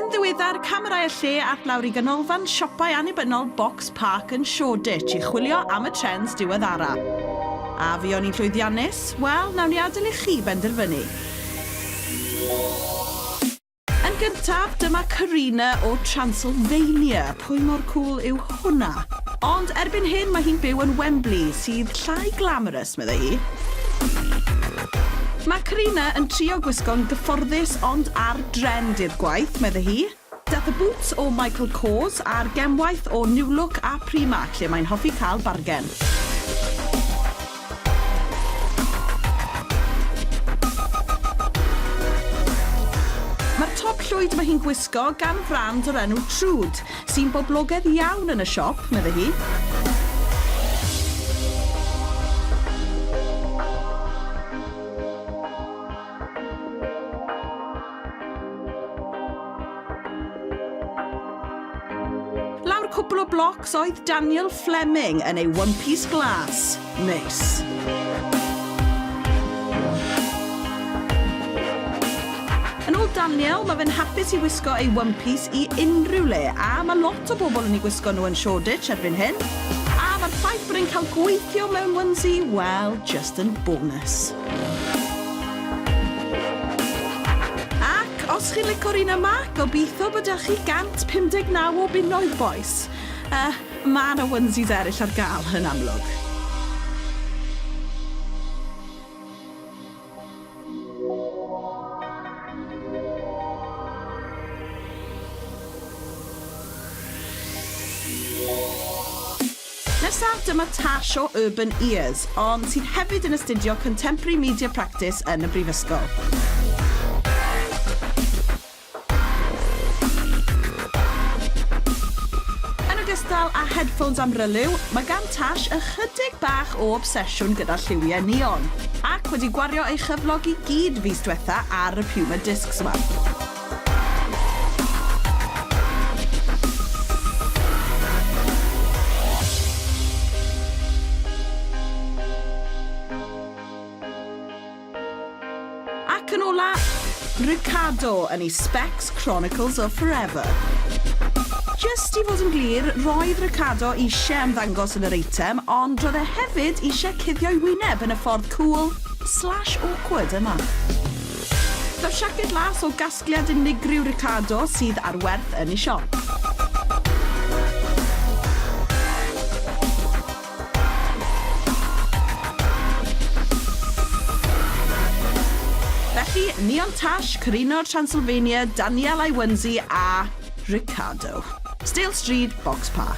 Yn ddiweddar, camerâu y lle ath lawr i ganolfan siopau annibynnol Box Park yn Shoreditch i chwilio am y trends diweddara. A fuon ni'n llwyddiannus? Wel, nawn ni adael i chi benderfynu. Yn gyntaf, dyma Karina o Transylvania. Pwy mor cŵl yw hwnna? Ond erbyn hyn mae hi'n byw yn Wembley, sydd llai glamorous, meddai hi. Mae Karina yn trio gwisgo'n gyfforddus ond ar drend i'r gwaith, meddai hi. Daeth y boots o Michael Kors a'r gemwaith o New Look a Primark, lle mae'n hoffi cael bargen. Mae'r top llwyd mae hi'n gwisgo gan frand o'r enw Trude, sy'n boblogaidd iawn yn y siop, meddai hi. Lawr cwpl o blocs oedd Daniel Fleming yn ei one-piece glas. Neis. Yn ôl Daniel, mae fe'n hapus i wisgo ei one-piece i unrhyw le, a mae lot o bobl yn eu gwisgo nhw yn Shoreditch erbyn hyn. A mae'r ffaith bod e'n cael gweithio mewn onesie, wel, just yn bonus. Ac os chi'n lico'r un yma, gobeithio bod 'da chi 159 o bunnoedd, bois. Uh, mae 'na onesies eraill ar gael, yn amlwg. Nesaf, dyma Tash o Urban Ears, ond sydd hefyd yn astudio Contemporary Media Practice yn y brifysgol. Yn ogystal â headphones amryliw, mae gan Tash ychydig bach o obsesiwn gyda lliwiau neon, ac wedi gwario ei chyflog i gyd fis dwetha ar y Puma Discs yma. Ac yn ola, Ricardo yn ei Specs Chronicles of Forever. Jyst i fod yn glir, roedd Ricardo eisiau ymddangos yn yr eitem, ond roedd e hefyd eisiau cuddio'i wyneb yn y ffordd cŵl slash awkward yma. Daw'r siaced las o gasgliad unigryw Ricardo sydd ar werth yn ei siop. Felly, Neon Tash, Carino Transylvania, Daniel Iwanzi a Ricardo. Stale Stryd, Box Park.